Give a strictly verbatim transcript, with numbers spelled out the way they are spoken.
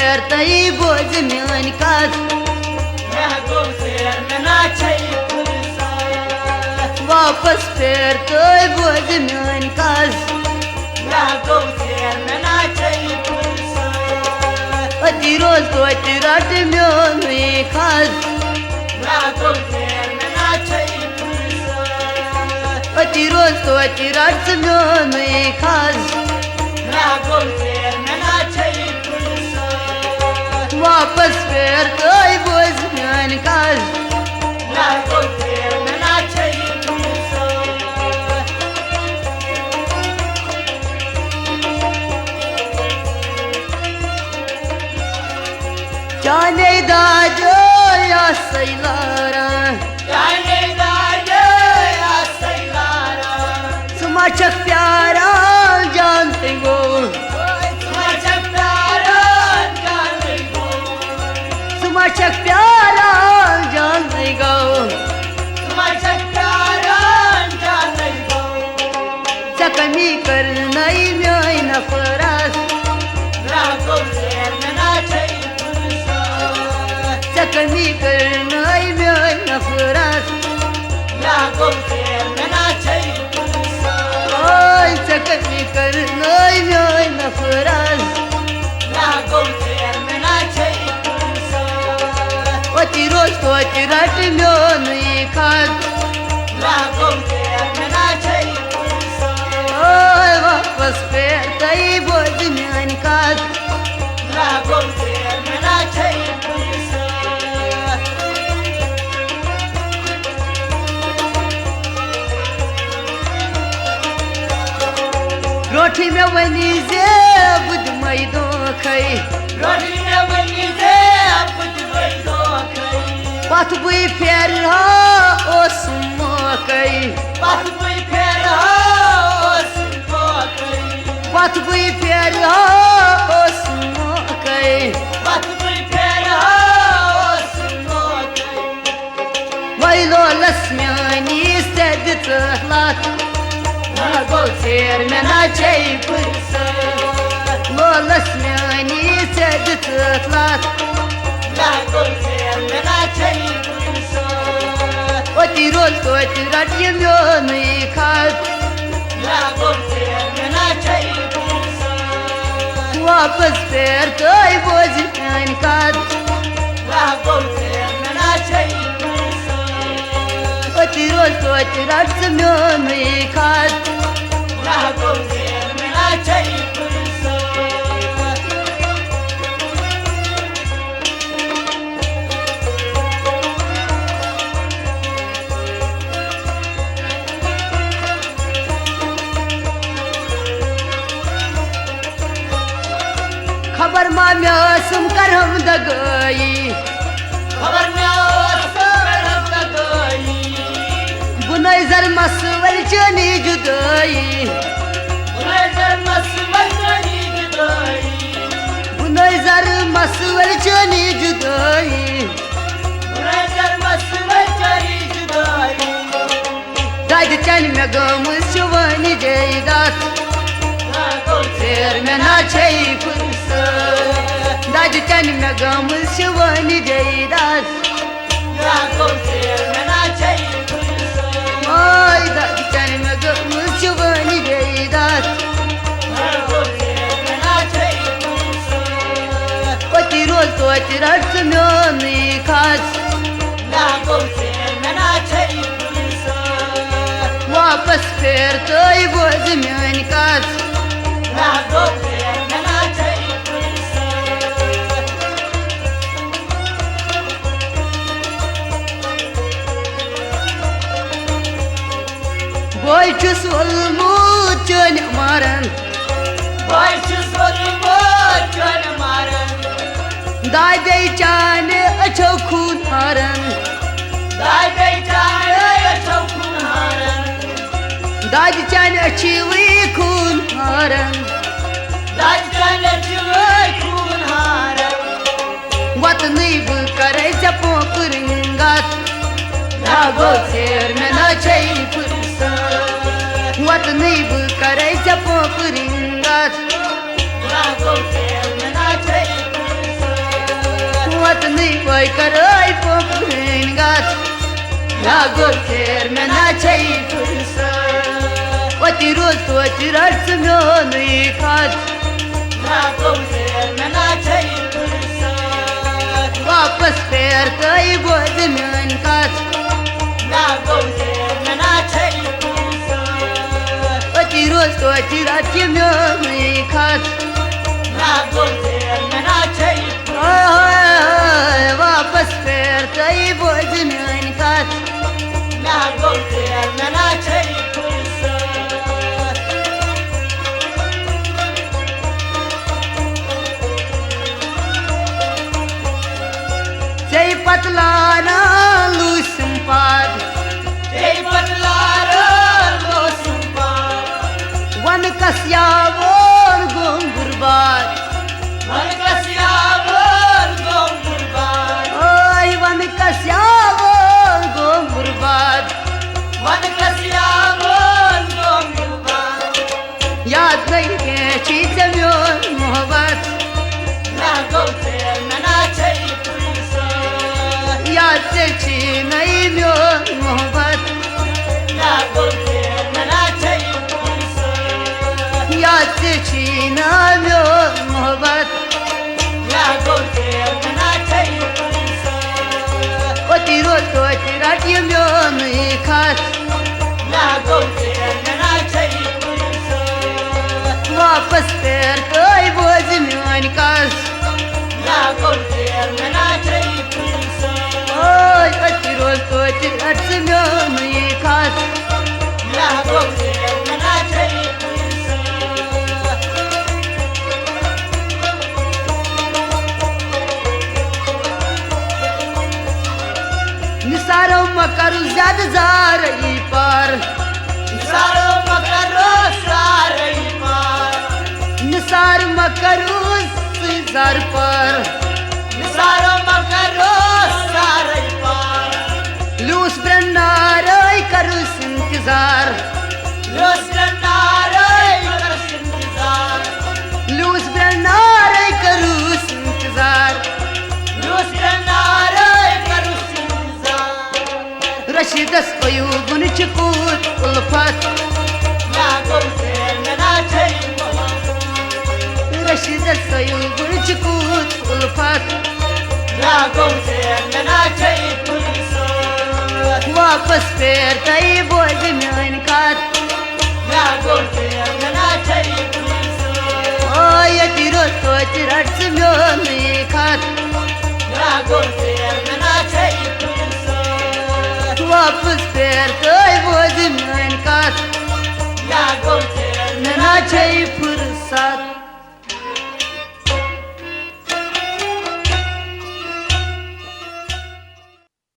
پھیر تہٕ بوز میٲنۍ کتھ۔ مےٚ گوٚو ژیر، مےٚ نا چھے فرصت۔ واپس پھیر تہٕ بوز میٲنۍ کتھ۔ مےٚ گوٚو ژیر، مےٚ نا چھے فرصت۔ أتی روز توتہِ رٹ میونُے خط۔ مےٚ گوٚو ژیر، مےٚ نا چھے فرصت۔ أتی روز توتہِ رٹ ژٕ میونُے خط۔ مےٚ گوٚو ژیر، مےٚ نا چھے فرصت۔ واپس پھیر تہٕ بوز میٲنۍ کتھ۔ مےٚ گوٚو ژیر، مےٚ نا چھے فرصت۔ چانے دادیو یا سیلارا۔ چانے دادیو یا سیلارا۔ ژٕ ما چھکھ پیاران جان تہِ گوٚو؟ ژٕ ما چھکھ پیاران جان تہِ گوٚو؟ ژٕ ما چھکھ پیاران جان تہِ گوٚو؟ ژٕ ما چھکھ پیاران جان تہِ گوٚو؟ ژےٚ کمی کٔرنَے میٲنۍ نفرت۔ مےٚ گوٚو ژیر، مےٚ نا چھے فرصت۔ ژےٚ کمی کٔرنَے میٲنۍ نفرت۔ مےٚ گوٚو ژیر، مےٚ نا چھے فرصت۔ اوے، ژےٚ کمی کٔرنَے میٲنۍ نفرت۔ مےٚ گوٚو ژیر، مےٚ نا چھے فرصت۔ أتی روز توتہِ رٹ میونُے خط۔ مےٚ گوٚو ژیر، مےٚ نا چھے فرصت۔ اوے، واپس پھیر تہٕ بوز میٲنۍ کتھ۔ مےٚ گوٚو ژیر، مےٚ نا چھے فرصت۔ برونٛٹھٕے مےٚ ؤنی زِ بہٕ دِمَے دھوکھَے۔ برونٛٹھٕے مےٚ ؤنی زِ بہٕ دِمَے دھوکھَے۔ پتھ بٕے پھیرٕ ہا اوسُم موقعے۔ پتھ بٕے پھیرٕ ہا اوسُم موقعے۔ پتھ بٕے پھیرٕ ہا اوسُم موقعے۔ پتھ بٕے پھیرٕ ہا اوسُم موقعے۔ وَے لولَس میٛٲنِس ژےٚ دِژٕتھ لَتھ۔ مےٚ گوٚو ژیر، مےٚ نا چھے فرصت۔ لولَس میٛٲنِس ژےٚ دِژٕتھ لَتھ۔ مےٚ گوٚو ژیر، مےٚ نا چھے فرصت۔ أتی روز توتہِ رَٹ یہِ میونُے خط۔ مےٚ گوٚو ژیر، مےٚ نا چھے فرصت۔ واپس پھیر تہٕ بوز میٛٲنۍ کتھ۔ مےٚ گوٚو ژیر، مےٚ نا چھے فرصت۔ أتی روز توتہِ رَٹ ژٕ میونُے خط۔ مےٚ گوٚو ژیر، مےٚ نا چھے فرصت۔ خبر ما مےٚ ٲسٕم کرم دگٲیی۔ خبر مےٚ ٲسٕم کرم دگٲیی۔ بُنٲے زر مسہٕ ؤلۍ چٲنی جُدٲیی۔ بُنٲے زر مسہٕ ؤلۍ چٲنی جُدٲیی۔ بُنٲے زر مسہٕ ؤلۍ چٲنی جُدٲیی۔ بُنٲے زر مسہٕ ؤلۍ چٲنی جُدٲیی۔ دادِ چنہِ مےٚ گٔمٕژ چھِ وٲنۍ جیداد۔ ژیر مےٚ نا چھے فرصت۔ دادِ چنہِ مےٚ گٔمٕژ چھِ وٲنۍ جیداد۔ ماے دادِ چنہِ مےٚ گٔمٕژ چھِ وٲنۍ جیداد۔ أتی روز توتہِ رَٹ ژٕ میونٕے خاص۔ مےٚ گوٚو ژیر، مےٚ نا چھے فرصت۔ واپس پھیر تہٕ بوز میٲنۍ کتھ۔ مےٚ گوٚو ژیر، مےٚ نا چھے فرصت۔ بوے چھُس ووٚلمُت چٲنۍ مارن۔ بوے چھُس ووٚلمُت چٲنۍ مارن۔ دادے چانہِ أچھو خوٗن ہارن۔ دادے چانہِ أچھو خوٗن ہارن۔ دادِ چانہِ أچھی وٕے خوٗن ہارن۔ دادِ چانہِ أچھی وٕے خوٗن ہارن۔ وطنٕے بہٕ کرے ژےٚ پونٛپہٕ رنٛگت۔ مےٚ گوٚو ژیر، مےٚ نا چھے فرصت۔ وطنٕے بہٕ کرے ژےٚ پونٛپہٕ رنٛگت۔ مےٚ گوٚو ژیر، مےٚ نا چھے فرصت۔ نٔے پٲے کرٲے پوٚپرٕنۍ گژھ۔ مےٚ گوٚو ژیر، مےٚ نا چھے فرصت۔ أتی روز توتہِ رٹ ژٕ میونٕے کتھ۔ مےٚ گوٚو ژیر، مےٚ نا چھے فرصت۔ واپس پھیر تہٕ بوز میٲنۍ کتھ۔ مےٚ گوٚو ژیر، مےٚ نا چھے فرصت۔ أتی روز توتہِ رٹ یہِ میونٕے کتھ۔ مےٚ گوٚو ژیر، مےٚ نا چھے آے، واپس پھیر تہٕ بوز میٲنۍ کتھ۔ مےٚ گوٚو ژیر، مےٚ نا چھے فرصت۔ ژے پتہٕ لاران لوٗسِم پاد۔ ژے پتہٕ لاران لوٗسِم پاد۔ وَنہٕ کس یاوون گوٚم برباد۔ وَنہٕ کس یاوون گوٚم برباد۔ آے وَنہٕ کس یاوون گوٚم برباد۔ وَنہٕ کس یاوون گوٚم برباد۔ یاد نَے کینٛہہ چھی ژےٚ میون محبت۔ مےٚ گوٚو ژیر، مےٚ نا چھے فرصت۔ یاد ژےٚ چھی نَے میون محبت۔ مےٚ گوٚو ژیر، مےٚ نا چھے فرصت۔ یاد ژےٚ چھی نہٕ میون محبت۔ مےٚ گوٚو ژیر، مےٚ نا چھے فرصت۔ أتی روز توتہِ رٹ یہِ میونٕے کتھ۔ مےٚ گوٚو ژیر، مےٚ نا چھے فرصت۔ واپس پھیر تہٕ بوز میٲنۍ کتھ۔ مےٚ گوٚو ژیر، مےٚ نا چھے فرصت۔ اوے أتی روز توتہِ رٹ ژٕ میونٕے کتھ۔ مےٚ گوٚو ژیر، مےٚ نا چھے فرصت۔ نثارو مہ کرو زیادٕ زارٕے پار۔ نثارو مہ کرو زارٕے پار۔ نثار مہ کرو زار پار۔ نثارو مہ کرو زارٕے پار۔ لیوٗس برٛنٛڈ نارٕے کروس انتظار۔ لیوٗس برٛنٛڈ نارٕے کروس انتظار۔ لیوٗس برٛنٛڈ نارٕے کروس انتظار۔ لیوٗس برٛنٛڈ نارٕے کروس انتظار۔ رشیدس پیو بُنچہِ کوٗت الفت۔ مےٚ گوٚو ژیر، مےٚ نا چھے محبت۔ رشیدس پیو بُنچہِ کوٗت الفت۔ مےٚ گوٚو ژیر، مےٚ نا چھے فرصت۔ واپس پھیر تہٕ بوز میٲنۍ کتھ۔ مےٚ گوٚو ژیر، مےٚ نا چھے فرصت۔ آے أتی روز توتہِ رٹ ژٕ میونٕے کتھ۔ مےٚ گوٚو ژیر، مےٚ نا چھے فرصت۔ واپس پھیر تہٕ بوز میٲنۍ کتھ۔ مےٚ گوٚو ژیر، مےٚ نا چھے فرصت۔